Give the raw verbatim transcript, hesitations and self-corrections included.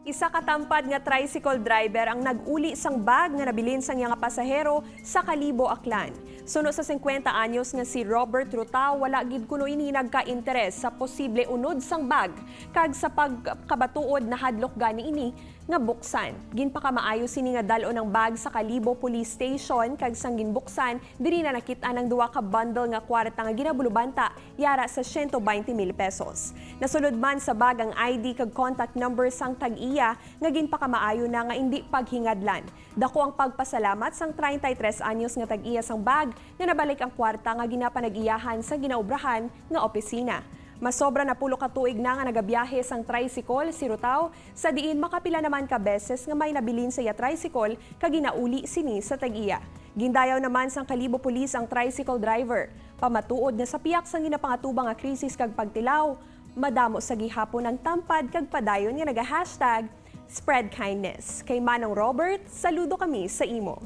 Isa ka tampad nga tricycle driver ang nag-uli sang bag nga nabilin sang iya nga pasahero sa Kalibo, Aklan. Suno sa singkwenta anyos nga si Robert Rutao, wala gid kuno ini nagka-interes sa posible unod sang bag, kag sa pagkabatuod nahadlok gani ini nga buksan. Ginpakamaayo sini nga dal-on ang bag sa Kalibo Police Station, kag sang ginbuksan, diri na nakit-an ang duha ka bundle nga kwarta nga ginabulubanta yara sa siyento baynte mil pesos. Nasulod man sa bag ang I D kag contact number sang tag-iya nga ginpakamaayo na nga indi paghingadlan. Dako ang pagpasalamat sang treinta y tres anyos nga tag-iya sang bag nga nabalik ang kwarta nga ginapanag-iyahan sa ginaobrahan nga opisina. Masobra na pulo ka tuig na nga nagabiyahe sang tricycle si Rutao, sa diin makapila naman ka beses nga may nabilin sa iya tricycle kag ginauli sini sa tag-iya. Gindayaw naman sang Kalibo Police ang tricycle driver. Pamatuod nga sa pihak sang ginapangatubang nga krisis kag pagtilaw, madamo sa gihapon ang tampad kag padayon nga naga-hashtag spread kindness. Kay Manong Robert, saludo kami sa imo.